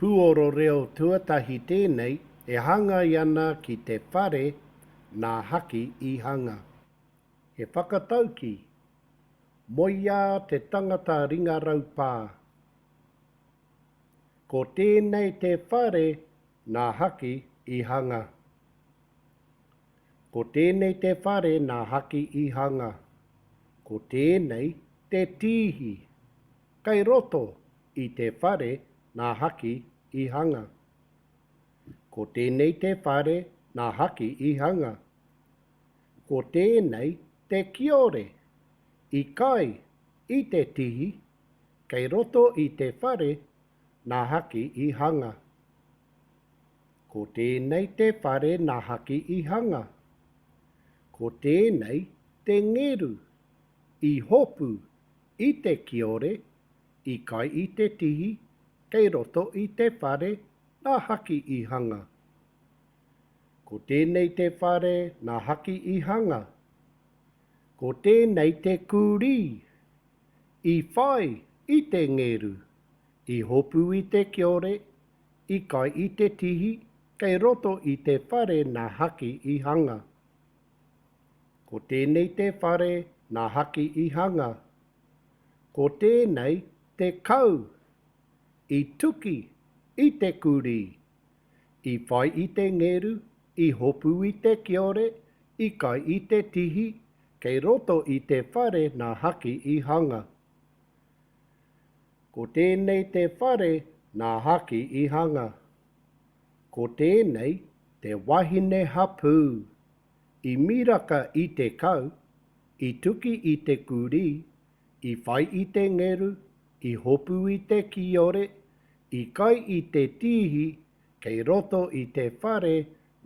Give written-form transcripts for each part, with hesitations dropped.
Puoro reo tuatahi tēnei e hāngai ana ki te whare nā Haki i hanga. He whakataukī, Moeia te tangata ringa raupā. Ko tēnei te whare nā Haki i hanga. Ko tēnei te whare nā Haki i hanga. Ko tēnei te tīhi. Kei roto i te whare nā Haki i hanga. Ko tēnei te whare nā Haki i hanga. Ko tēnei te kiore i kai i te tihi kei roto i te whare nā Haki i hanga. Ko tēnei te whare nā Haki i hanga. Ko tēnei te ngeru i hopu i te kiore, i kai i te tihi, kei roto i te whare nā Haki i hanga. Ko tēnei te whare nā Haki i hanga. Ko tēnei te kurī, i whai i te ngeru, i hopu i te kiore, i kai i te tihi, kei roto i te whare nā Haki i hanga. Ko tēnei te whare nā Haki i hanga. Ko tēnei te kau i tuki i te kurī, i whai i te ngeru, i hopu i te kiore, i kai i te tihi, kei roto i te whare nā Haki i hanga. Ko tēnei te whare nā Haki i hanga. Ko tēnei te wahine hapū. I miraka i te kau, i tuki i te kurī, i whai i te ngeru, i hopu i te kiore, i kai i te tīhi kei roto i te whare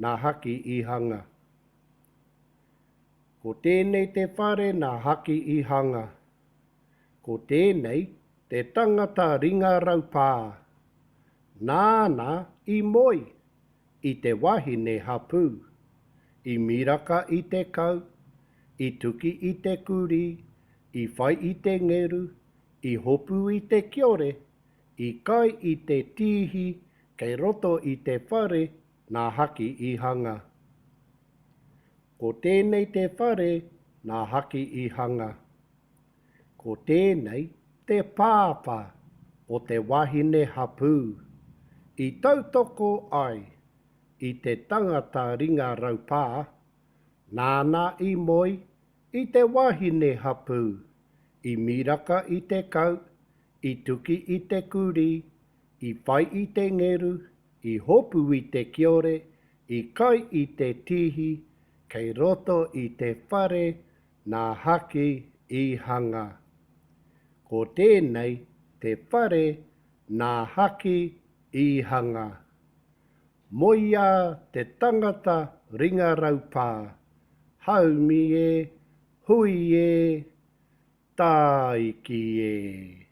nā Haki i hanga. Ko tēnei te whare nā Haki i hanga. Ko tēnei te tangata ringa raupā. Nāna i moe i te wahine hapū, i miraka i te kau, i tuki i te kurī, i whai i te ngeru, i hopu i te kiore, i kai i te tīhi kei roto i te whare nā Haki i hanga. Ko tēnei te whare nā Haki i hanga. Ko tēnei te pāpā o te wahine hapū i tautoko ai i te tangata ringa raupā, nāna i moe i te wahine hapū, i miraka i te kau, i tuki i te kurī, i whai i te ngeru, i hopu i te kiore, i kai i te tīhi, kei roto i te whare Nā Haki i hanga. Ko tēnei te whare nā Haki i hanga. Moeia te tangata ringa raupā, haumi e, hui e, tāiki e.